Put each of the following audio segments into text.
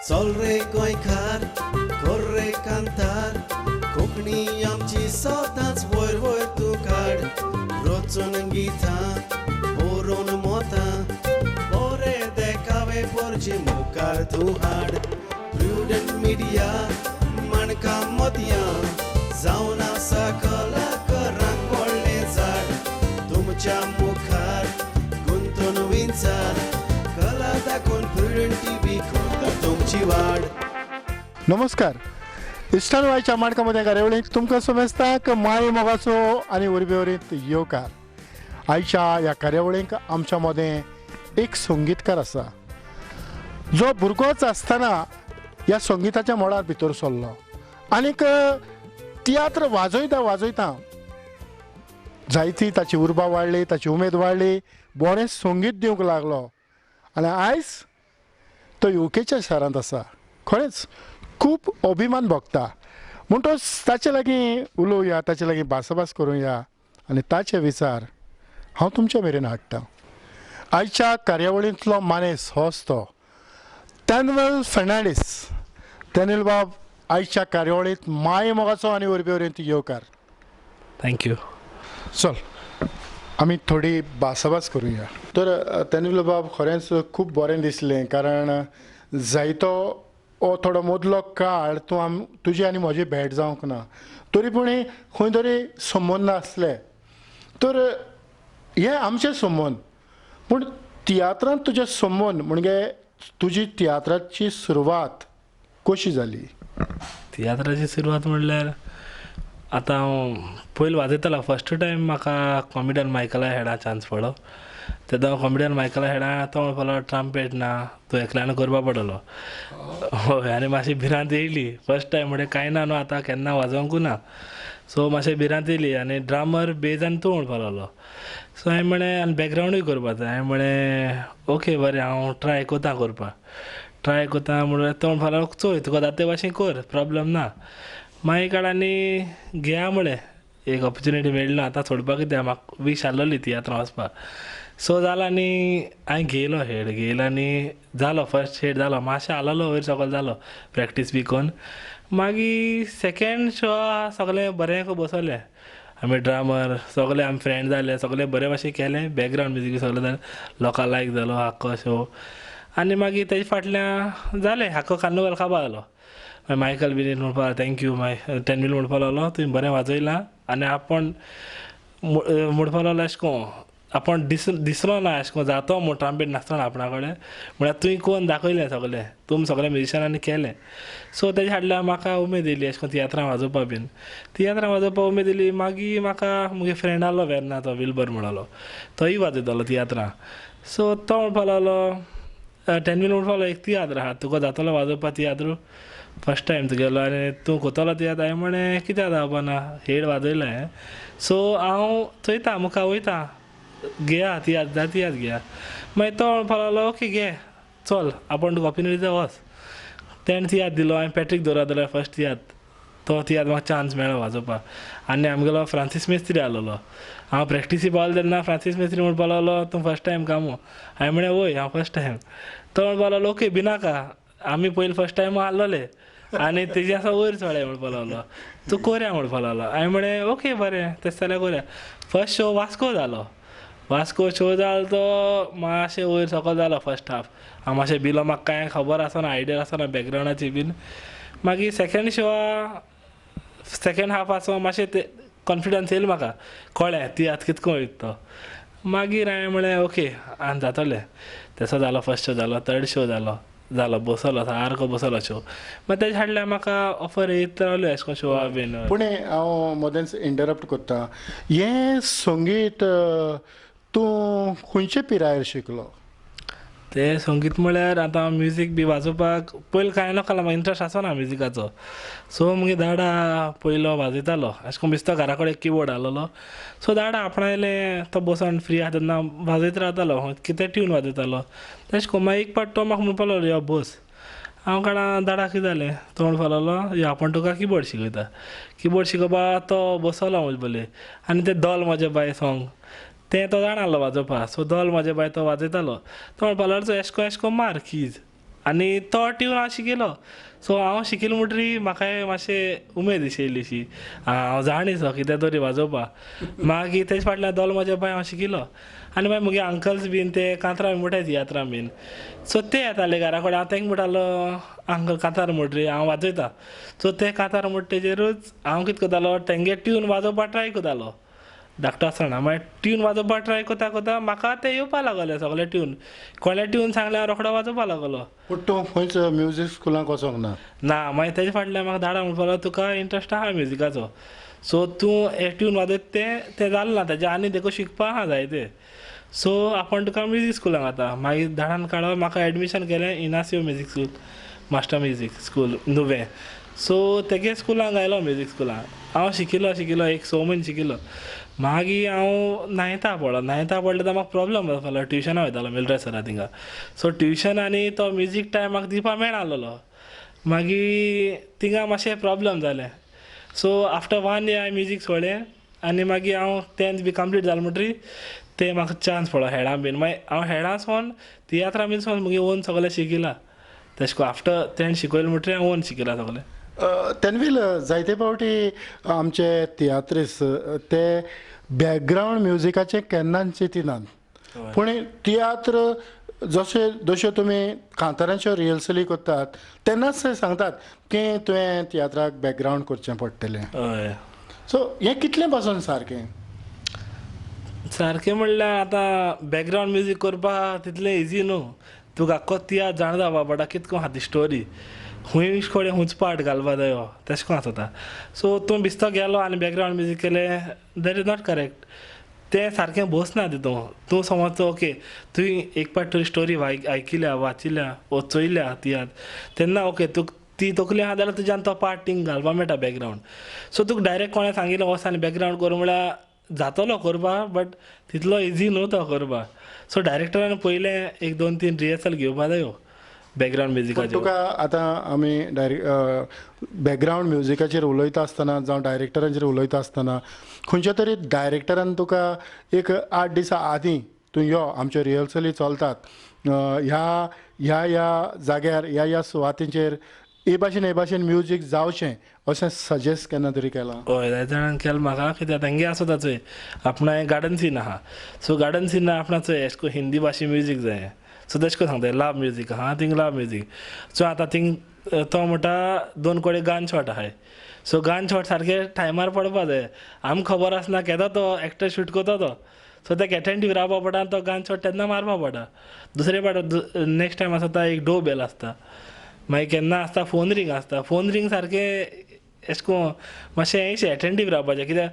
चल रे गोंयकार, कर रे कांतार, कोंकणी आमची सदांच वयर वयर तूं काड. रचून गितां बरोवन मोतां, बरे देखावे पोरचे मुखार तूं हाड. प्रुडंट मिडिया माणकां मोतयां जावन आसा कलाकारांक व्हडलें झाड. तुमच्या मुखार गुंतून विंचार, कला दाखोवन प्रुडंट टीव्ही करता तुमची वाड. नमस्कार इश्टान, आयच्या माणका मदें कार्यावळींत तुमकां समेस्तांक माय मोगाचो आनी उर्बेवरीत येवकार. आयच्या ह्या कार्यावळींक आमच्या मदें एक संगीतकार आसा, जो भुरगोच आसतना ह्या संगिताच्या मळार भितर सरलो आनीक तियात्र वाजयता वाजयता जायती ताची उर्बा वाडली, ताची उमेद वाडली, बरें संगीत दिवंक लागलो आनी आयज तो युकेच्या शारांत आसा. खरेंच खूब अभिमान भोगता. म्हणटच ताचे लागीं उलोवया, ताचे लागीं भासाभास करुया आनी ताचे विचार हांव तुमचे मेरेन हाडटा. आयच्या कार्यावळींतलो मानेस होच तो टॅनवेल फर्नांडीस. टॅनिल बाब, आयच्या कार्यावळींत माय मोगाचो आनी उर्बेवरींत येवकार. Thank you. चल, आमी थोडी भासाभास करुया. तर टॅनिल बाब, खरेंच खूब बरें दिसलें, कारण जायतो हो थोडो मदलो काळ तूं आम तुजी आनी म्हजी भेट जावंक ना, तरी पूण खंय तरी संबंद आसले. तर हे आमचे संबंद, पूण तियात्रांत तुजे संबंद म्हणजे तुजी तियात्राची सुरवात कशी जाली? तियात्राची सुरवात म्हणल्यार आतां हांव पयलीं वाजयतालो. फर्स्ट टायम म्हाका कॉमेडियन मायकला हेडा चान्स पडलो तेन्ना हांव कॉमेडियन मायकला हेडा, तो म्हणपालो, ट्रांपेट ना, तूं एकल्यान करपा पडलो. हय, आनी मातशी भिरांत येयली. फर्स्ट टायम म्हणजे कांय ना न्हू, आतां केन्ना वाजोवंकू ना, सो मातशें भिरांत येयली. आनी ड्रामर बेज आनी तूं म्हणपा लागलो. सो हांवें म्हणलें, आनी बॅकग्रावंडूय करपा जाय. हांवें म्हणलें, ओके, बरें, हांव ट्राय करता करपाक, ट्राय करता. म्हणल्यार तो म्हणपा लागलो, चोय, तुका जाता ते भाशेन कर, प्रोब्लम ना. मागीर काड आनी घेया म्हळें, एक ऑपॉर्चुनिटी मेळ्ळी ना, आतां सोडपाक कित्याक? म्हाका वीश आसलोली तियात्रां वचपाक. सो जालो आनी हांवें घेयलो हेड, घेयलो आनी जालो. फर्स्ट हेड जालो, मातशें आसलोलो, वयर सकयल जालो प्रॅक्टीस बी करून. मागीर सेकेंड शो सगळें बरें बसवलें आमी. ड्रामर सगळे आमी फ्रेंड जाले, सगळे बरे भाशेन केलें. बॅकग्रावंड म्युजीक सगळें जालें, लोकांक लायक जालो आख्खो शो. आनी मागीर तेजे फाटल्यान जालें, आख्खो कार्निवल काबार जालो. मागीर मायकल बीन म्हणपाक, thank you my टॅनवील म्हणपाक लागलो, तुवें बरें वाजयलां. आनी आपूण म्हणपाक लागलो, अशें करून आपूण दिसलो ना, अशें करून जातो म्हूण ट्रांपेट नासतना आपणा कडेन. म्हळ्यार तुवें कोन्न दाखयलें सगळें, तुमी सगळे म्युजिशनांनी केलें. सो तेजे फाटल्यान म्हाका उमेद येयली अशें करून तियात्रां वाजोवपा बीन, तियात्रां वाजोवपाक उमेद येयली. मागीर म्हाका मुगे फ्रेंड आहलो वेर्ना, तो विल्बर म्हणलो, तोय वाजयतालो तियात्रां. सो तो म्हणपाक लागलो, टॅनवील म्हणपाक लागलो, एक तियात्र आहा, तुका जातलो वाजोवपा तियात्र? फर्स्ट टायम तुगेलो आनी तूं कोतलो तियात्र? हांवें म्हणलें, कित्याक जावपा ना, हेड वाजयलें हांवें, सो हांव चोयता, मुखार वयता, घेया तियात्र जाय, तियात्र घेया. मागीर तो म्हणपाक लागलो, ओके, घे, चल, आपूण तुका ऑपिनियन दिता, वच. तेणें तियात्र दिलो. हांवें पॅट्रीक दवरा फर्स्ट तियात्र, तो तियात्र म्हाका चान्स मेळ्ळो वाजोवपाक. आनी आमगेलो फ्रांसीस मेस्त्री आसलोलो. हांव प्रॅक्टिसी पावलो तेन्ना फ्रांसीस मेस्त्री म्हणपाक लागलो, तूं फर्स्ट टायम कामू? हांवें म्हणलें, वय, हांव फर्स्ट टायम. तो म्हणपाक लागलो, ओके, भिनाका, आमी पयलीं फर्स्ट टायम आहलोले आनी तेजे आसा वयर चोडले. म्हणपाक लागलो, तूं कोरया म्हणपाक लागलो. हांवें म्हणलें, ओके, बरें, तशें जाल्यार कोरया. फर्स्ट शो वास्को जालो. वास्को शो जालो तो मातशें वयर सकयल जालो. फर्स्ट हाफ हांव मातशें भिलो, म्हाका कांय खबर आसना, आयडिया आसना बॅकग्रावंडाची बीन. मागीर सेकेंड शो, सेकेंड हाफ आसो मातशें ते कॉन्फिडन्स येयलो म्हाका, कळ्ळें तियात्र कितको वयता तो. मागीर हांवें म्हणलें, ओके, आनी जातलें. तसो जालो, फर्स्ट शो जालो, थर्ड शो जालो, जालो, बसवलो, सारको बसवलो शो. मागीर तेजे फाटल्यान म्हाका ऑफर येयत रावल्यो अशें करून शोआ बीन. पूण हांव मदेंच इंटरप्ट करता. हें संगीत तूं खंयचे पिरायेर शिकलो? तें संगीत म्हळ्यार आतां म्युजीक बी वाजोवपाक पयलीं कांय नासलो म्हाका इंट्रस्ट आसना म्युजिकाचो. सो मुगे दाडा पयलो वाजयतालो अशें करून, बेश्टो घरा कडेन किबोर्ड आहलोलो. सो दाडा आपणायलें, तो बसोन फ्री आहा तेन्ना वाजयत रावतालो, कितें ट्यून वाजयतालो तेशें करून. मागीर एक पाट तो म्हाका म्हणपाक लागलो, यो बस. हांव काणा, दाडा, कितें जालें? तो म्हणपाक लागलो, यो, आपूण तुका किबोर्ड शिकयता. किबोर्ड शिकोवपाक तो बसवलो म्हजे पयलीं आनी तें दोल म्हजें बाय सोंग, तें तो जाणा आहलो वाजोवपाक. सो दोल म्हजें बाय तो वाजयतालो. तो म्हणपाक लागलो, एशें कोन्न एशें कोन्न मार कीज. आनी तो ट्यून हांव शिकिलो. सो हांव शिकिलो म्हणटरी म्हाकाय मातशें उमेद अशी येयलीशी, हांव जाणीसो कितें तरी वाजोवपा. मागीर तेज फाटल्यान दोल म्हज्या बाय हांव शिकिलो. आनी मागीर म्हगे अंकल्स बीन ते कांतरां म्हणटाय तियात्रां बीन, सो ते येताले घरा कडेन. हांव तांकां म्हणटालो अंकल कांतार म्हूण रे, हांव वाजयता. सो ते कांतार म्हणटा तेजेरूच हांव कितें करतालो, तेंगे ट्यून वाजोवपा ट्राय करतालो धाकटो आसतना. मागीर ट्यून वाजोवपा ट्राय करता करता म्हाका तें येवपा लागलें सगळें ट्यून. कोणें ट्यून सांगलें हांव रोखडो वाजोवपा लागलो. पूण तूं खंयच म्युजीक स्कुलाक वचोंक ना? ना, मागीर तेजे फाटल्यान म्हाका धाडा म्हणपाक लागलो तुका इंट्रस्ट आहा म्युजिकाचो, सो तूं हें ट्यून वाजयता तें तें जालें ना, तेजें आनी देखून शिकपा आहा जायतें, सो आपूण तुका म्युजीक स्कुलाक घालता. मागीर धाडान काडो म्हाका एडमिशन केलें Inacio music school, master music school Nuvem. So तेगे स्कुलान घायलो म्युजीक स्कुलान. हांव शिकिलो शिकिलो एक 6 म्हयने शिकिलो. मागीर हांव नायन्था पडलो. नायन्था पडलो तेन्ना म्हाका प्रोब्लम जातालो, ट्युशनाक वयतालो मिल्ड्रेड सरा थिंगा. सो ट्युशन आनी तो म्युजीक टायम म्हाका दिवपा मेळनासलो. मागीर थिंगा मातशें प्रोब्लम जालें. सो आफ्टर 1 year हांवें म्युजीक सोडलें आनी मागीर हांव 10th बी कंप्लीट जालें म्हणटरी ते म्हाका चान्स पडलो हेडां बीन. मागीर हांव हेडां सावन तियात्रां बीन सावन मुगे ओन सगळें शिकिलां. तशें करून आफ्टर तेणें शिकयलें म्हणटरी हांव ओन शिकिलां सगळें. तेनवील, जायते फावटी आमचे तियात्रीस ते बॅकग्रावंड म्युजिकाचें केन्नाच चिंतिनात, पूण तियात्र जशे जश्यो तुमी कांतारांच्यो रिहर्सली करतात तेन्नाच ते सांगतात की तुवें तियात्राक बॅकग्रावंड करचें पडटलें. हय. सो हें कितलें पासून सारकें? सारकें म्हणल्यार आतां बॅकग्रावंड म्युजीक करपाक तितलें इजी न्हू. तुका आख्खो तियात्र जाणा जावपा पडटा कितको आहा ती स्टोरी, खूंय कडेन खूंयच पार्ट घालपा जायो तेशें करून आसता. सो तूं बिस्तो गेलो आनी बॅकग्रावंड म्युजीक केलें, that is not correct. तें सारकें बसना तितून. तूं समज ओके तुवें एक पाट तुजी स्टोरी आयकिल्या, वाचिल्या वो चोयल्या तियात्र, तेन्ना ओके तुका ती तकली आहा जाल्यार तुज्यान तो पार्ट थिंग घालपा मेळटा बॅकग्रावंड. सो तुका डायरेक्ट कोणें सांगिल्लें वच आनी बॅकग्रावंड कर म्हळ्यार जातलो करपा, बट तितलो इजी न्हू तो करपा. सो डायरेक्टरान पयलें 1 2 3 रिहर्सल घेवपा जायो बॅकग्रावंड म्युजिकाचेर. तुका आतां आमी डायरेक्ट बॅकग्रावंड म्युजिकाचेर उलयता आसतना जावं डायरेक्टरांचेर उलयता आसतना खंयच्या तरी डायरेक्टरान तुका एक 8 दिसां आदीं तूं यो आमच्यो रिहर्सली चलतात ह्या ह्या ह्या जाग्यार ह्या ह्या सुवातींचेर हे भाशेन हे भाशेन म्युजीक जावचें अशें सजेस्ट केन्ना तरी केलां? हय, जायते जाणांक केलें म्हाका. कित्याक तेंगे आसता चोय आपणा गार्डन सीन आहा, सो गार्डन सीन आपणा चोय एशें करून हिंदी भाशे म्युजीक जाय. सो तशें करून सांगता लव म्युजीक आहा थिंग लव म्युजीक. सो आतां थिंग तो म्हणटा 2 कडेन गन शॉट आहाय, सो गन शॉट सारके टायमार पडपा जाय. आमकां खबर आसना केदो तो एक्टर शूट करता तो, सो ताका एटेंटीव रावपा पडटा आनी तो गन शॉट तेन्ना मारपा पडटा. दुसरे पाट नेक्स्ट टायम आसता एक डो बेल आसता, मागीर केन्ना आसता फोन रिंग आसता. फोन रिंग सारकें एशें करून मातशें हें एटेंटीव रावपाचें, कित्याक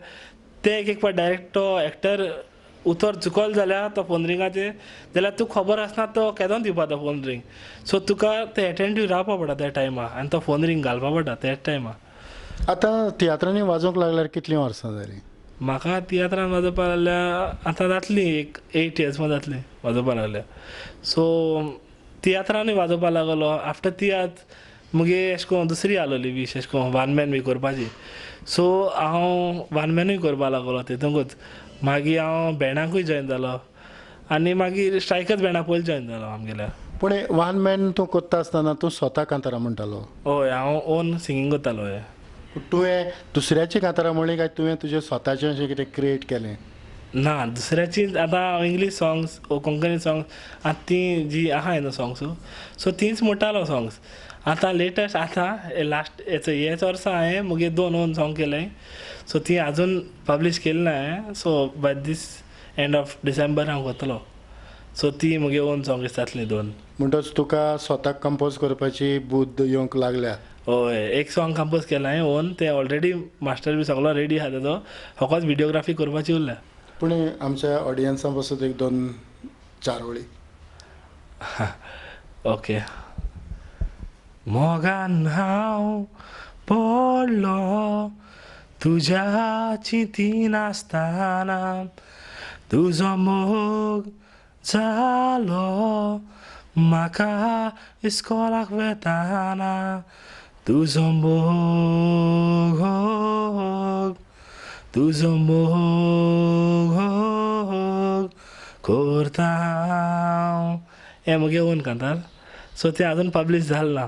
ते एक एक फावट डायरेक्ट तो एक्टर उतर चुकलो जाल्यार तो फोन रिंगाचेर जाल्यार तुका खबर आसना तो केदोन दिवपा तो फोन रिंग. सो तुका ते एटेंटीव रावपा पडटा त्या टायमार आनी तो फोन रिंग घालपा पडटा त्याच टायमार. आतां तियात्रांनी वाजोवंक लागल्यार कितलीं वर्सां जालीं? म्हाका तियात्रान वाजोवपा लागल्यार आतां जातलीं एक 8 years जातलीं वाजोवपा लागल्यार. सो तियात्रांनी वाजोवपा लागलो. आफ्टर तियात्र मुगे एशें करून दुसरी आसलोली वीश एशें करून वन मॅन बी करपाची. सो हांव वन मॅनूय करपा लागलो तितूंकच. मागीर हांव बँडाकूय जॉयन जालो आनी मागीर स्ट्रायकर्स बँडा पयलीं जॉयन जालो आमगेल्या. पूण वन मॅन तूं करता आसतना तूं स्वता कांतारां म्हणटालो? हय, हांव ओन सिंगींग करतालो. हय. तुवें दुसऱ्याची कांतारां म्हणली काय तुवें तुजें स्वताचें अशें कितें क्रिएट केलें? ना, दुसऱ्याची. आतां हांव इंग्लीश सोंग्स वो कोंकणी सोंग्स आतां तीं जीं आहाय न्हू सोंग्स, सो तींच म्हणटालो सोंग्स. आतां लेटस्ट आतां लास्ट हेच वर्सा हांवें मुगे 2 ओन सोंग केलें. सो तीं आजून पब्लीश केली ना हांवें. So by this end of December हांव करतलो. सो ती मुगे ओन सोंग जातलीं 2. म्हणटच तुका स्वताक कंपोज करपाची बुद्द येवंक लागल्या? हय, एक सोंग कंपोज केलां हांवें ओन, तें ऑलरेडी मास्टर बी सगलो रेडी आहा तेजो, फकत विडियोग्राफी करपाची उरल्या. पूण आमच्या ऑडियन्सां पासून 1 2 4 वळी. ओके. मोगान हांव पडलो तुज्या चिंतीन आसतना, तुजो मोग जालो म्हाका इस्कोलाक वेताना, तुजो मोग तुजो मोग करता हांव. हें मुगे ओन कांतार. सो तें आजून पब्लीश जालें ना.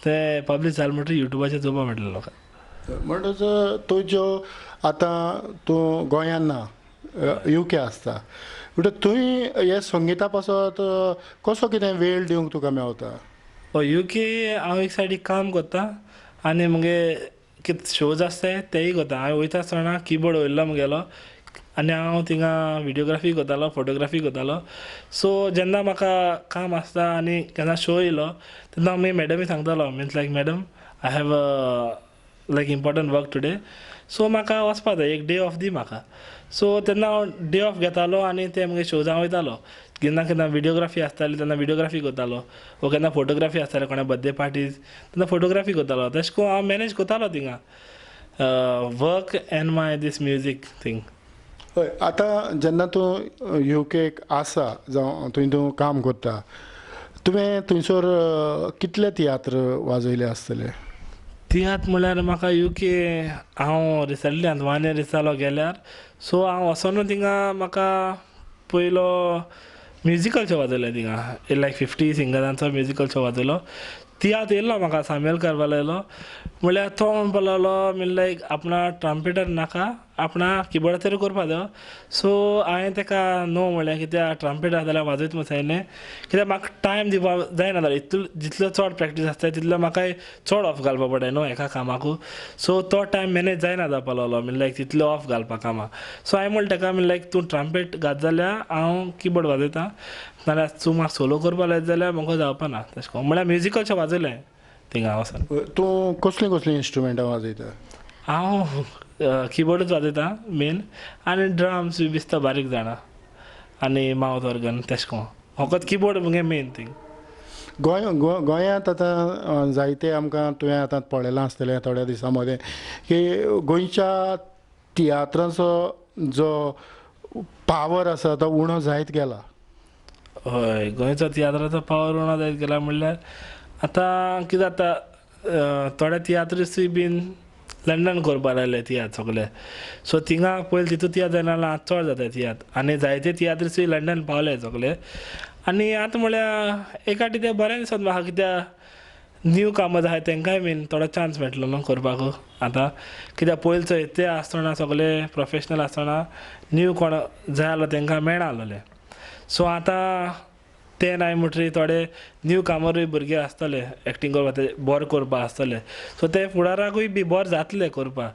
तें पब्लीश जालें म्हणटकीर युट्यूबाचेर चोवपा मेळटलें लोकांक. म्हणटच तुज्यो आतां तूं गोंयांत ना, युके आसता, म्हणटच तुवें हे संगिता पासत कसो कितें वेळ दिवंक तुका मेवता? हय, युके हांव एक सायडीक काम करता आनी मुगे कितें शोज आसताय तेय करता. हांवें वयता आसतना किबोर्ड व्हयल्लो मुगेलो आनी हांव थिंगा विडियोग्राफी करतालो, फोटोग्राफी करतालो. सो जेन्ना म्हाका काम आसता आनी केन्ना शो येयलो तेन्ना हांव मागीर मॅडमी सांगतालो, means like madam I have a like important work today, so म्हाका वचपा जाय, एक डे ऑफ दी म्हाका. सो तेन्ना हांव डे ऑफ घेतालो आनी ते मुगे शोजां वयतालो. केन्ना केन्ना विडियोग्राफी आसताली तेन्ना विडियोग्राफी करतालो, वो केन्ना फोटोग्राफी आसताली कोणा बर्थडे पार्टीज तेन्ना फोटोग्राफी करतालो. तशें करून हांव मॅनेज करतालो थिंगा work and my this music thing. हय, आतां जेन्ना तूं युकेक आसा जावं थंय तूं काम करता, तुवें थंयसर कितले तियात्र वाजयले आसतले? तियात्र म्हणल्यार म्हाका युके हांव रिसंटली आतां 1 year जालो गेल्यार. सो हांव वचोनू थिंगा म्हाका पयलो म्युजिकल शो वाजयले थिंगा, लायक 50 सिंगरांचो म्युजिकल शो वाजयलो. तियात्र येयल्लो म्हाका सामुएल कार्वालो येयलो, म्हणल्यार तो म्हणपाक लागलो मीन लायक आपणा ट्रम्पेटर नाका, आपणा किबोर्डाचेर करपा जायो. सो हांवें ताका नो म्हणलें, कित्याक ट्रम्पेटर जाल्यार वाजयत म्हूण सांगिल्लें, कित्याक म्हाका टायम दिवपाक जायना जालो. इतलो जितलो चड प्रॅक्टीस आसता तितलो म्हाका चड ऑफ घालपा पडटा न्हू एका कामाकू. सो तो टायम मॅनेज जायना जावपा लागलो, मीन लायक तितलो ऑफ घालपा कामाक. सो हांवें म्हणलें ताका, मीन लायक तूं ट्रम्पेट घात जाल्यार हांव किबोर्ड वाजयता, नाल्यार तूं म्हाका सोलो करपा लायत जाल्यार म्हाका जावपा ना. तशें करून म्हणल्यार म्युजिकल शो वाजयलें थिंगा वचोन. तूं कसलीं कसलीं इन्स्ट्रुमेंटां वाजयता? हांव किबोर्डूच वाजयता मेन, आनी ड्रम्स बी बिस्ता बारीक जाणा, आनी मावथ ऑर्गन तेशें करून. फकत किबोर्ड मुगे मेन थींग. गोंयांत आतां जायते आमकां तुवें आतां पळयलां आसतलें थोड्या दिसां मदें की गोंयच्या तियात्राचो जो पावर आसा तो उणो जायत गेला. हय, गोंयचो तियात्राचो पावर उणो जायत गेला. म्हणल्यार आतां कितें जाता, थोडे तियात्रिस्टूय बीन लंडन करपाक लागले तियात्र सगळे. सो थिंगा पयलीं तितू तियात्र जायना आतां चड जाता तियात्र, आनी जायते तियात्रिस्टूय लंडन पावले सगळे. आनी आतां म्हळ्यार एकाटी तें बरें दिसता म्हाका, कित्याक न्यू कामां आहाय तेंकांय बीन थोडो चान्स मेळटलो न्हू करपाक आतां. कित्याक पयलीं चोय ते आसतना सगळे प्रोफेशनल आसतना न्यू कोण जाय जाल्यार तेंकां मेळना आसलें. सो आतां ते नाय म्हणटरी थोडे न्यू कामरूय भुरगे आसतले एक्टींग करपा, ते बरें करपा आसतले. सो ते फुडाराकूय बी बरें जातले करपा,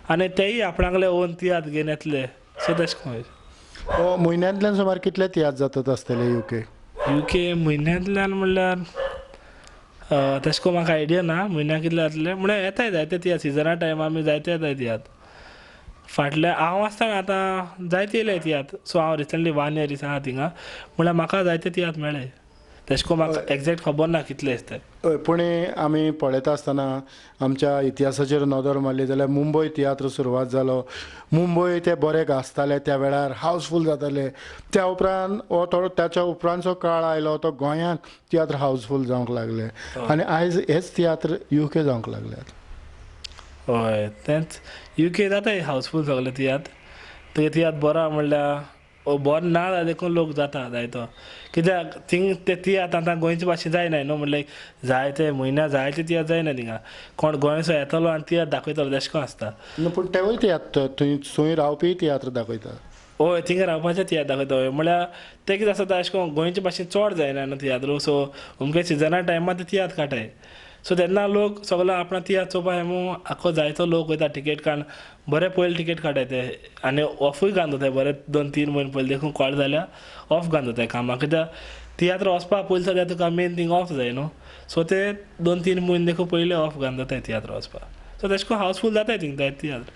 आनी तेय आपणागले ओन तियात्र घेवन येतले. सो तशें करून म्हयन्यांतल्यान सुमार कितले तियात्र जातात आसतले युके? युके म्हयन्यांतल्यान म्हणल्यार तशें करून म्हाका आयडिया ना म्हयन्याक कितले जातले, म्हणल्यार येताय जायते तियात्र सिजना टायमार आमी जायते येताय तियात्र. फाटल्या हांव आसतना आतां जायते येयले तियात्र. सो हांव रिसंटली 1 year आसा थिंगा, म्हणल्यार म्हाका जायते तियात्र मेळ्ळे. तशें करून म्हाका एग्जॅक्ट खबर ना कितले आसता. हय, पूण आमी पळयता आसतना आमच्या इतिहासाचेर नदर मारली जाल्यार मुंबय तियात्र सुरवात जालो, मुंबय ते बरे गाजताले त्या वेळार, हावसफूल जाताले. त्या उपरांत हो थोडो ताच्या उपरांतचो काळ आयलो तो गोंयांत तियात्र हावसफूल जावंक लागले, आनी आयज हेच तियात्र युके जावंक लागल्यात. हय, तेंच युके जाता हावसफूल सगळे तियात्र. ते तियात्र बरो म्हणल्यार बरो ना जाल्यार देखून लोक जाता जायतो, कित्याक थिंग ते तियात्र आतां गोंयचे भाशेन जायना न्हू, म्हणल्यार जायते म्हयन्या जायते तियात्र जायना थिंगा. कोण गोंयचो येतलो आनी तियात्र दाखयतलो तशें करून आसता. पूण तेवूय तियात्र थंय थंय रावपी तियात्र दाखयता. हय, थिंगा रावपाचे तियात्र दाखयता. हय, म्हणल्यार तें कितें आसता अशें करून गोंयचे भाशेन चड जायना न्हू तियात्र. सो अमके सिजना टायमार ते तियात्र काडटाय. सो तेन्ना लोक सगलो आपणा तियात्र चोवपा म्हूण आख्खो जायतो लोक वयता टिकेट काडून, बरे पयलीं टिकेट काडटाय ते, आनी ऑफूय घालून दवरताय बरे 2-3 म्हयने पयलीं देखून कळ्ळें जाल्यार ऑफ घालून दवरताय कामाक, कित्याक तियात्र वचपा पयलीं सद्या तुका मेन थींग ऑफ जाय न्हू. सो ते 2-3 म्हयने देखून पयलीं ऑफ घालून दवरताय तियात्र वचपा. सो तशें करून हावसफूल जाताय थिंग जायते तियात्र.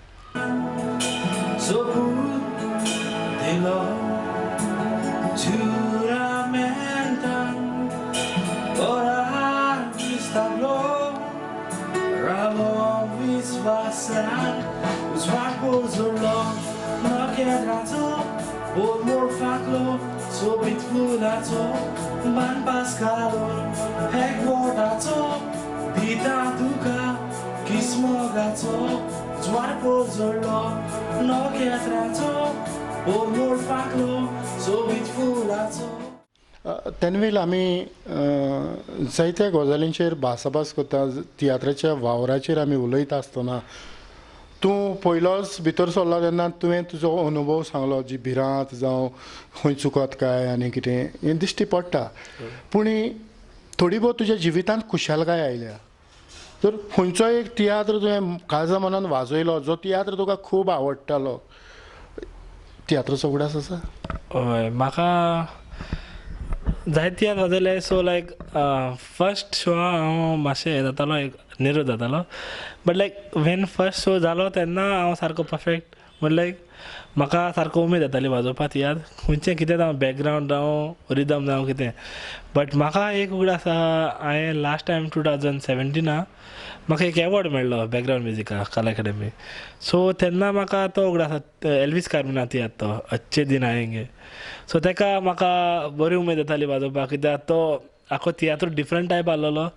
तेन्ना आमी जायत्या गजालींचेर भासाभास करता, तियात्राच्या वावराचेर आमी उलयता आसतना तूं पयलोच भितर सरलो तेन्ना तुवें तुजो अनुभव सांगलो, जी भिरांत जावं खंय चुकत काय आनी कितें हें दिश्टी पडटा. पूण थोडी भोव तुज्या जिवितांत खुशालकाय आयल्या. तर खंयचो एक तियात्र तुवें काळजा मनान वाजयलो, जो तियात्र तुका खूब आवडटालो, तियात्राचो उगडास आसा? हय, म्हाका जायते तियात्र वाजयले. सो लायक फर्स्ट शो हांव मातशें हें जातालो, एक निरो जातालो, but like when first show जालो तेन्ना हांव सारको परफेक्ट, म्हणल्यार लायक म्हाका सारको उमेद येताली वाजोवपा तियात्र, खंयचें कितें जावं, बॅकग्रावंड जावं, रिदम जावं कितें. बट म्हाका एक उगडास आसा, हांवें लास्ट टायम 2017 म्हाका एक एवॉर्ड मेळ्ळो बॅकग्रावंड म्युजिकाक कला अकादमी. सो तेन्ना म्हाका तो उगडास आसा, एल्वीस कार्मिना तियात्र तो अच्छे दिन आएंगे. सो तेका म्हाका बरी उमेद येताली वाजोवपाक, कित्याक तो आख्खो तियात्र डिफरंट टायप आहलोलो,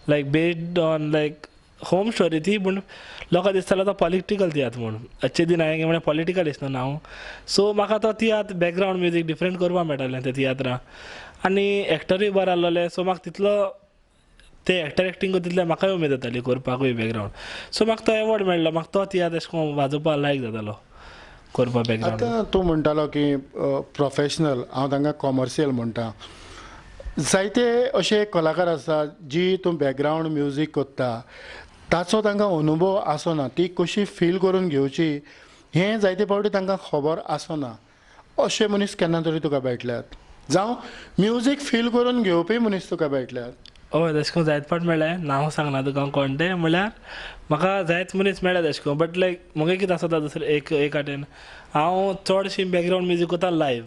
like based on like home story ती, पूण लोकांक दिसतालो तो पॉलिटिकल तियात्र म्हूण. अच्छे दिन आएंगे म्हळ्यार पॉलिटिकल दिसना हांव. सो म्हाका तो तियात्र बॅकग्रावंड म्युजीक डिफरंट करपाक मेळटालें त्या तियात्रां, आनी एक्टरूय बरे आहलोले. सो म्हाका तितलो ते एक्टर एक्टींग करता तितले म्हाकाय उमेद येताली करपाकूय बॅकग्रावंड. सो म्हाका तो एवॉर्ड मेळ्ळो, म्हाका तो तियात्र अशें करून वाजोवपाक लायक जातालो करपाक बॅकग्रावंड. आतां तूं म्हणटालो की प्रोफेशनल, हांव तांकां कॉमर्शियल म्हणटा. जायते अशे कलाकार आसात जी तूं बॅकग्रावंड म्युजीक करता ताचो तांकां अनुभव आसना, ती कशी फील करून घेवची हें जायते फावटी तांकां खबर आसना. अशे मनीस केन्ना तरी तुका भेटल्यात, जावं म्युजीक फील करून घेवपी मनीस तुका भेटल्यात? हय, तशें करून जायते फावट मेळ्ळें. नांव सांगना तुका कोण तें, म्हणल्यार म्हाका जायते मनीस मेळ्ळे तशें करून. बट लायक म्हगे कितें आसता दुसरें एक एक वाटेन हांव चडशी बॅकग्रावंड म्युजीक करता लायव.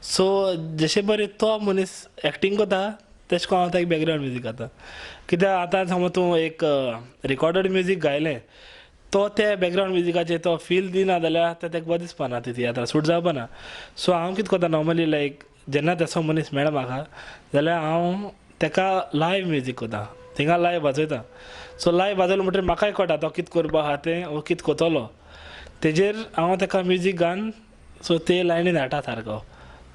सो जशे बरें तो मनीस एक्टींग करता तशें करून हांव ताका बॅकग्रावंड म्युजीक घालता. कित्याक आतां समज तूं एक रिकॉर्डेड म्युजीक गायलें, तो ते बॅकग्रावंड म्युजिकाचेर तो फील दिना जाल्यार तें ताका बरें दिसपाना, ती तियात्रां सूट जावपाना. सो हांव कितें करता नॉर्मली, लायक जेन्ना तसो मनीस मेळ्ळा म्हाका जाल्यार हांव ताका लायव म्युजीक करता, थिंगा लायव वाजयता. सो लायव वाजयलो म्हणटकीर म्हाकाय कळटा तो कितें करपा आहा तें, वो कितें करतलो तेजेर हांव ताका म्युजीक घालून सो ते लायनीन हाडटा सारको.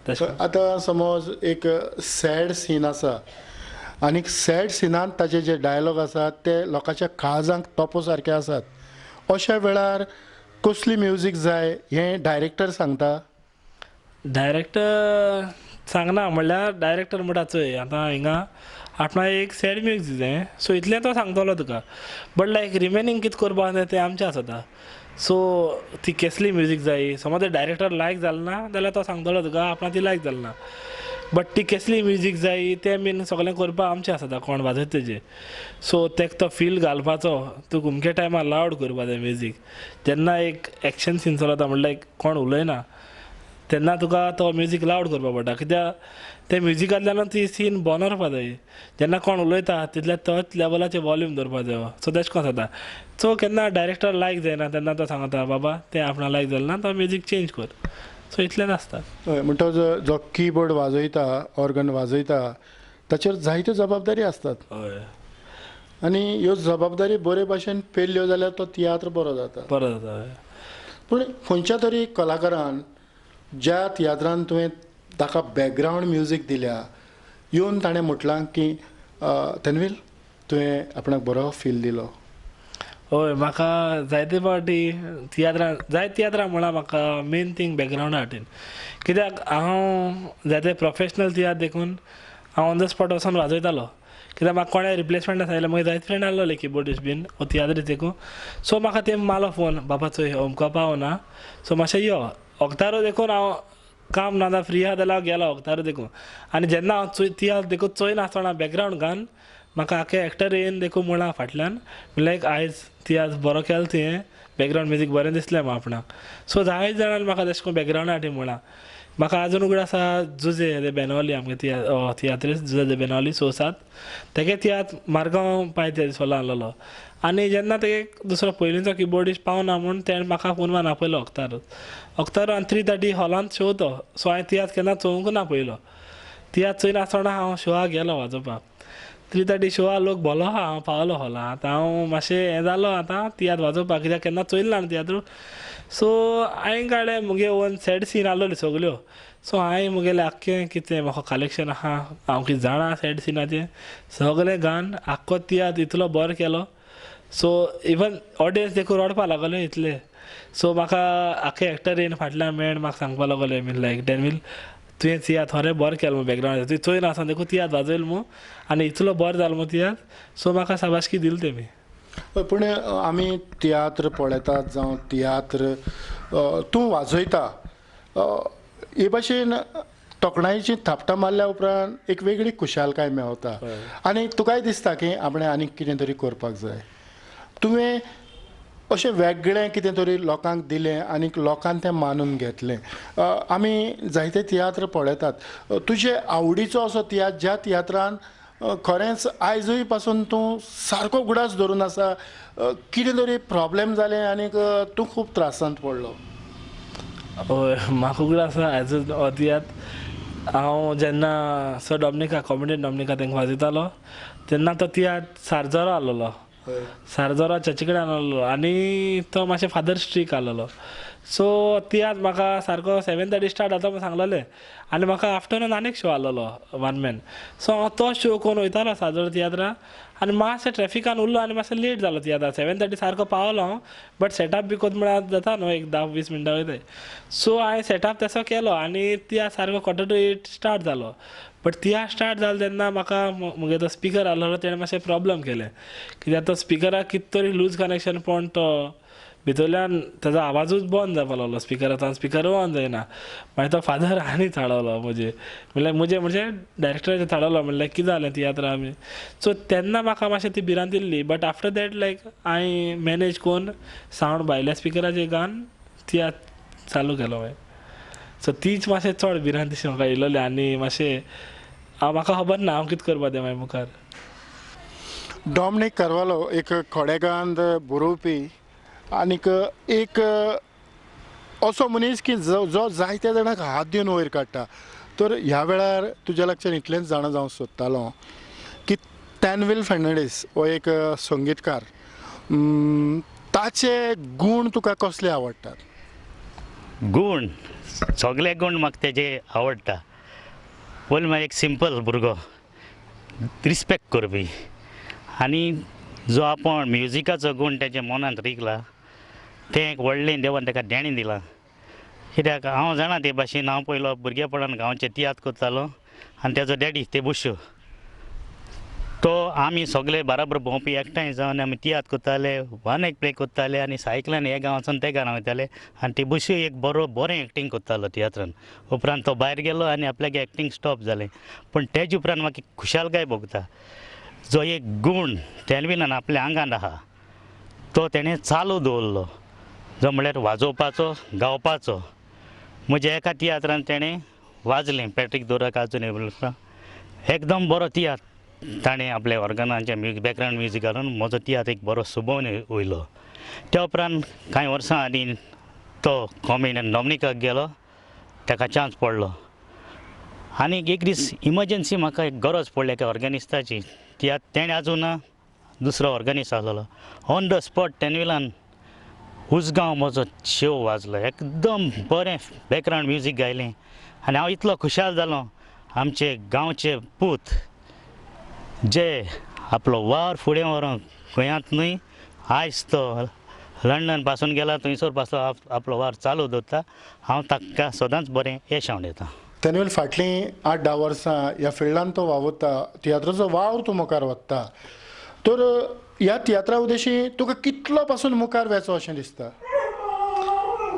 तशें आतां समज एक सॅड सीन आसा आनी सॅड सिनान ताचे जे डायलॉग आसात ते लोकांच्या काळजांक तोपो सारके आसात, अशा वेळार कसली म्युजीक जाय हें डायरेक्टर सांगता? डायरेक्टर सांगना, म्हणल्यार डायरेक्टर म्हणटा चोय आतां हिंगा आपणा एक सॅड म्युजीक जाय, सो इतलें तो सांगतलो तुका, बट लायक रिमेनींग कितें करपा जाय तें आमचें आसता. सो ती केसली म्युजीक जाय, समज डायरेक्टर लायक जालें ना जाल्यार तो सांगतलो तुका आपणा ती लायक जालें ना, बट ती केसली म्युजीक जाय तें बीन सगळें करपा आमचें आसता, कोण वाजयता तेजेर. सो तेका तो फील घालपाचो, तुका अमके टायमार लावड करपा जाय म्युजीक. जेन्ना एक एक्शन सीन चलता म्हणल्यार लायक कोण उलयना तेन्ना तुका तो म्युजीक लावड करपा पडटा, कित्याक ते म्युजिकांतल्यान ती सीन बोन व्हरपा जाय. जेन्ना कोण उलयता तितल्या तोच लेवलाचेर वॉल्यूम दवरपा जायो. सो तशें करून जाता. सो केन्ना डायरेक्टर लायक जायना तेन्ना तो सांगता बाबा तें आपणा लायक जालें ना तो म्युजीक चेंज कर. सो इतलेंच आसता. हय, म्हणटच जो किबोर्ड वाजयता, ऑर्गन वाजयता ताचेर जायत्यो जबाबदारी आसतात. हय, आनी ह्यो जबाबदारी बरे भाशेन पेल्ल्यो जाल्यार तो तियात्र बरो जाता. बरो जाता. हय. पूण खंयच्या तरी कलाकारान ज्या तियात्रान तुवें ताका बॅकग्रावंड म्युजीक दिल्या येवन ताणें म्हटलां की तन्वील तुवें आपणाक बरो फील दिलो? हय, म्हाका जायते फावटी तियात्रां जायते तियात्रां म्हळ्यार म्हाका मेन थींग बॅकग्रावंडा वाटेन, कित्याक हांव जायते प्रोफेशनल तियात्र देखून हांव ऑन the spot वचोन वाजयतालो, कित्याक म्हाका कोणें रिप्लेसमेंट आसलें, मागीर जायते फ्रेंड आहलोले किबोर्डिस्ट बीन वो तियात्रीस्त देखून. सो म्हाका ते मारलो फोन, बाबा चोय अमको पावना सो मातशें यो वखदारो देखून हांव काम ना जाल्यार फ्री आहा जाल्यार हांव गेलो वखदारो देखून. आनी जेन्ना हांव चोय तियात्र देखून चोयनासतना बॅकग्रावंड घालून म्हाका आख्खे एक्टर येवन देखून म्हळां फाटल्यान लायक आयज तियात्र बरो केलो तुवें, बॅकग्रावंड म्युजीक बरें दिसलें म्हाका आपणाक. सो जायते जाणांनी म्हाका तशें करून बॅकग्रावंडा वाटेन म्हळां. म्हाका आजून उगडास आसा जुजे दे बेनोली, आमगे तियात्रीस्त जुजे दे बेनोली 6-7, तेगे तियात्र मारगांव पांय सोला आहलोलो. आनी जेन्ना तेगे दुसरो पयलींचो किबोर्डिस्ट पावना म्हूण तेणें म्हाका फोन मारून आपयलो अख्तार अख्तार आनी 3:30 हॉलांत शो तो. सो हांवें तियात्र केन्ना चोवंक ना पयलो, तियात्र चोयनासतना हांव शोआक गेलो वाजोवपाक. 3:30 शोआ लोक भोलो आहा, हांव पावलो हॉलां. आतां हांव मातशें हें जालो आतां तियात्र वाजोवपाक, कित्याक केन्ना चोयलें ना तियात्र. सो हांवें काडलें मुगे ओन सॅड सीन आहलोल्यो सगल्यो. सो हांवें मुगेलें आख्खें कितें म्हाका कलेक्शन आहा, हांव कितें जाणा सॅड सिनाचें सगळें गान आख्खो तियात्र इतलो बरो केलो. सो इवन ऑडियन्स देखून रडपा लागले इतले. सो म्हाका आख्खे एक्टर येवन फाटल्यान मेळ म्हाका सांगपा लागले मीन लायक डॅनवील तुवें तियात्र खरें बरें केलो मु बॅकग्रावंड तुवें चोय नासतना देखून तियात्र वाजयलो मु आनी इतलो बरो जालो मु तियात्र. सो म्हाका शाबासकी दिली तेमी. पूण आमी तियात्र पळयतात जावं तियात्र तूं वाजयता, हे भाशेन तोखणायेची थापटां मारल्या उपरांत एक वेगळी खुशालकाय मेवता आनी तुकाय दिसता की आपणें आनीक कितें तरी करपाक जाय. तुवें अशें वेगळें कितें तरी लोकांक दिलें आनीक लोकान तें मानून घेतलें. आमी जायते तियात्र पळयतात, तुजे आवडीचो असो तियात्र ज्या तियात्रान खरेंच आयजूय पासून तूं सारको उगडास धरून आसा, कितें तरी प्रॉब्लेम जालें आनीक तूं खूब त्रासांत पडलो? हय, म्हाका उगडास आसा आयजूच हो तियात्र. हांव जेन्ना सर डॉमनिका कॉमेडियन डॉमनिका तांकां वाजयतालो तेन्ना तो तियात्र सारजरो आसलेलो. सारजोरा चर्ची कडेन आसलेलो आनी तो मातशें फादर स्ट्रीक आसलेलो. सो तियात्र म्हाका सारको 7:30 स्टार्ट जाता म्हूण सांगलेलें आनी म्हाका आफ्टरनून आनीक शो आसलेलो वन मॅन. सो हांव तो शो करून वयतालो सारजोरा तियात्रा आनी मातशें ट्रॅफिकान उरलो आनी मातशें लेट जालो तियात्रा. 7:30 सारको पावलो हांव, बट सेटअप बी कोत म्हळ्यार जाता न्हू एक 10-20 मिनटां वयताय. सो हांवें सेटअप तसो केलो आनी तियात्र सारको 7:45 स्टार्ट जालो. बट तियात्र स्टार्ट जालो तेन्ना म्हाका मुगे तो स्पिकर आसलेलो तेणें मातशें प्रॉब्लम केलें, कित्याक तो स्पिकराक कितें तरी लूज कनेक्शन पडून तो भितरल्यान ताजो आवाजूच बंद जावपा लागलो स्पिकराचो, स्पिकरूय ऑन जायना. मागीर तो फादर आनी चाळवलो म्हजे, म्हणल्यार म्हजे म्हणजे डायरेक्टराचेर चाळवलो, म्हणल्यार कितें जालें तियात्रा आमी. सो तेन्ना म्हाका मातशें ती भिरांत दिल्ली, बट आफ्टर that लायक हांवें मॅनेज करून सावंड भायल्या स्पिकराचेर घालून तियात्र चालू केलो मागीर. सो तीच मातशें चड भिरांत अशी म्हाका येयलोली आनी मातशें हांव म्हाका खबर ना हांव कितें करपा तें मागीर मुखार. डॉमनीक कार्वालो एक खोडेगांत बरोवपी आनीक एक असो मनीस की जो जायत्या जाणांक हात दिवन वयर काडटा. तर ह्या वेळार तुज्या लागच्यान इतलेंच जाणा जावंक सोदतालो की टॅनवील फर्नांडीस हो एक संगीतकार, ताचे गूण तुका कसले आवडटात? गूण सगळे गूण म्हाका तेजे आवडटा. पयलीं म्हळ्यार एक सिंपल भुरगो, रिस्पेक्ट करपी आनी जो आपूण म्युजिकाचो गूण तेच्या मनांत रिगला तें एक व्हडलें देवान ताका देणें दिलां. कित्याक हांव जाणा ते भाशेन हांव पयलो भुरगेपणान गांवचे तियात्र करतालो आनी तेजो डॅडी तेबुशो तो आमी सगळे बराबर भोंवपी एकठांय जावन आमी तियात्र करताले, वन एक प्ले करताले आनी सायकलान हे गांवांतसून ते गांवां वयताले आनी तेबुशो एक बरो बरें एक्टींग करतालो तियात्रान. उपरांत तो भायर गेलो आनी आपल्याक एक्टींग स्टॉप जालें, पूण तेजे उपरांत म्हाका खुशालकाय भोगता. जो एक गूण तेलविनान आपल्या आंगान आहा तो तेणें चालू दवरलो, जो म्हळ्यार वाजोवपाचो गावपाचो. म्हज्या एका तियात्रान तेणें वाजलें पॅट्रीक दोराक आजून एकदम बरो तियात्र ताणें आपल्या ऑर्गनाचें म्युजीक बॅकग्रावंड म्युजीक घालून म्हजो तियात्र एक बरो सुबोवन वयलो. त्या उपरांत कांय वर्सां आनी तो कॉमेडियन डॉमनिकाक गेलो, ताका चान्स पडलो आनी एक दीस इमर्जन्सी म्हाका एक गरज पडली एका ऑर्गनिस्टाची. तियात्र तेणें आजून ना, दुसरो ऑर्गनिस्ट आसलेलो. ऑन the spot तेनविलान उसगांव म्हजो शेव वाजलो, एकदम बरें बॅकग्रावंड म्युजीक गायलें आनी हांव इतलो खुशाल जालो. आमचे गांवचे पूत जे आपलो वावर फुडें व्हरोंक गोंयांत न्हय आयज तो लंडन पासून गेला, थंयसर पासून आपलो वावर चालू दवरता. हांव ताका सदांच बरें येश आंवडेता. तेन्ना फाटलीं 8-10 वर्सां ह्या फिल्डान तो वावुरता, तियात्राचो वावर तूं मुखार वता, तर ह्या तियात्रा उद्देशी तुका कितलो पासून मुखार वचो अशें दिसता?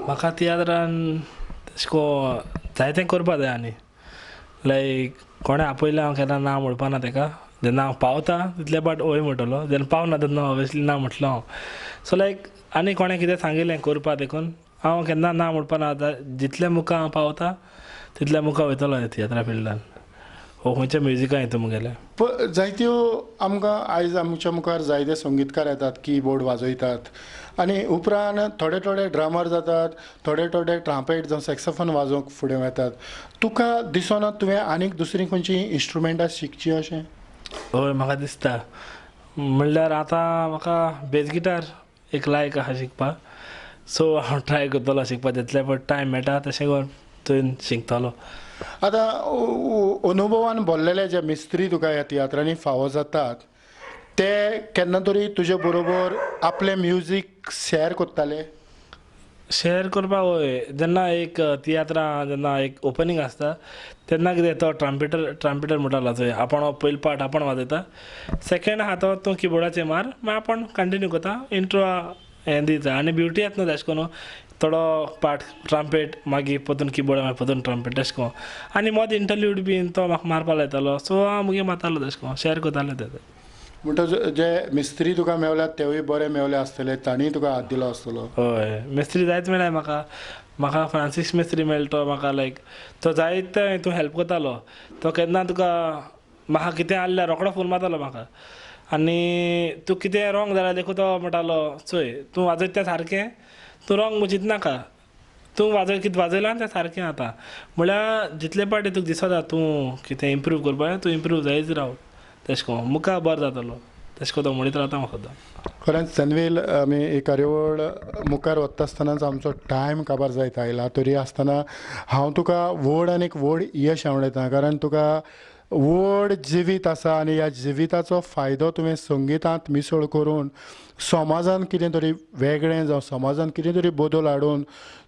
म्हाका तियात्रान तशें करून जायतें करपा जाय आनी लायक कोणें आपयलें हांव केन्ना ना म्हणपा ना तेका. जेन्ना हांव पावता तितले पाट हय म्हणटलो, जेन्ना पावना तेन्ना ऑब्वियसली ना म्हटलो हांव. सो लायक आनी कोणें कितें सांगिल्लें करपा देखून हांव केन्ना ना म्हणपा ना. जितले मुखार हांव पावता तितल्या मुखार वयतलो तियात्रा फिल्डान हो खंयच्या म्युजिकान येता मुगेलें. जायत्यो आमकां आयज आमच्या मुखार जायते संगीतकार येतात, किबोर्ड वाजयतात आनी उपरांत थोडे थोडे ड्रमर जातात, थोडे थोडे ट्रांपेट जावं सॅक्सोफोन वाजोवंक फुडें वतात. तुका दिसना तुवें आनीक दुसरीं खंयचीं इंस्ट्रुमेंटां शिकचीं अशें? हय, म्हाका दिसता. म्हणल्यार आतां म्हाका बेज गिटार एक लायक आहा शिकपाक, सो हांव ट्राय करतलो शिकपाक जितले पण टायम मेळटा तशें करून थंय शिकतालो. आतां अनुभवान भरलेले जे मिस्त्री तुका ह्या तियात्रांनी फावो जातात ते केन्ना तरी तुजे बरोबर आपलें म्युजीक शेअर करताले? शेअर करपाक हय, जेन्ना एक तियात्रां जेन्ना एक ओपनींग आसता तेन्ना कितें तो ट्रांपेटर म्हणटालो चोय आपूण पयलो पार्ट आपूण वाजयता, सेकेंड आहा तो तूं किबोर्डाचेर मार, मागीर आपूण कंटिन्यू करता इंट्रो हें दिता. आनी ब्युटी येता न्हू तेशें करून थोडो पार्ट ट्रांपेट मागीर परतून किबोर्ड मागीर परतून ट्रांपेट तेशें करून आनी मदीं इंटरल्यूड बीन तो म्हाका मारपा लायतालो. सो हांव मुगे मारतालो तेशें करून शेअर करताले ते. म्हणटच जे मिस्त्री तुका मेवल्यात तेवूय बरे मेवले आसतले, तांणीय तुका हात दिलो आसतलो. हय, मिस्त्री जायत मेळ्ळे म्हाका. म्हाका फ्रांसीस मिस्त्री मेळ्ळो तो म्हाका लायक तो जायते हितून हेल्प करतालो. तो केन्ना तुका म्हाका कितें आहल्यार रोकडो फोन मारतालो म्हाका आनी तूं कितें रोंग जाल्यार देखून तो म्हणटालो चोय तूं वाजयता तें सारकें, तूं रोंग चिंतनाका, तूं वाजय कितें वाजयलां तें सारकें आतां. म्हळ्यार जितले पाटी तुका दिसता तूं कितें इम्प्रूव करपाक तूं इम्प्रूव जायत राव तेशें करून मुखार बरो जातलो तेशें करून तो म्हणीत रावता म्हाका सदां. खरेंच तन्वील, आमी ही कार्यावळ मुखार वता आसतनाच आमचो टायम काबार जायत आयला, तरी आसतना हांव तुका व्हड आनीक व्हड यश आवडयता, कारण तुका व्हड जिवीत आसा आनी ह्या जिविताचो फायदो तुवें संगितांत मिसळ करून समाजान कितें तरी वेगळें जावं समाजान कितें तरी बदल हाडून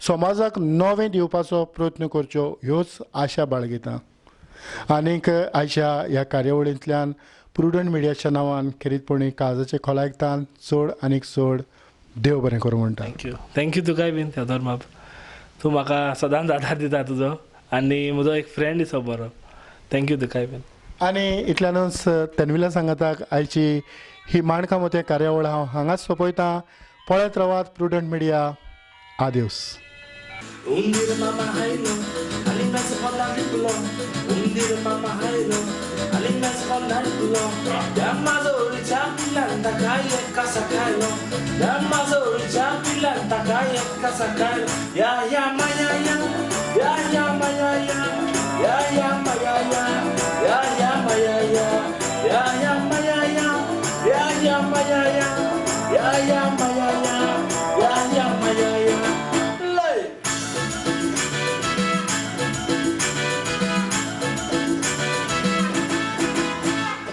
समाजाक नवें दिवपाचो प्रयत्न करच्यो ह्योच आशा बाळगिता. आनीक आयच्या ह्या कार्यावळींतल्यान प्रुडंट मिडियाच्या नांवान खेरीतपणी काळजाचे खोलायकतान चड आनीक चड देव बरें करूं म्हणटा. Thank you, thank you तुकाय बीन तेदोर बाब, तूं म्हाका सदांच आदार दिता तुजो आनी म्हजो एक फ्रेंड इसो बरो. Thank you तुकाय बीन. आनी इतल्यानूच तन्विला सांगाताक आयची ही माणकां मोतयां कार्यावळ हांव हांगाच सोंपयतां. पळयत रावात प्रुडंट मिडिया. आदेवस. उंदीर मामा आयलो आनी मेजपाक लागलो, उंदीर मामा आयलो आनी मेजपाक लागलो, त्या माजोरीच्या पिलान ताका एका सकायलो, त्या माजोरीच्या पिलान ताका एका सकायलो. या या माया या, या या माया या, या या माया या, या या माया या, या या माया या, या या माया या, या या माया.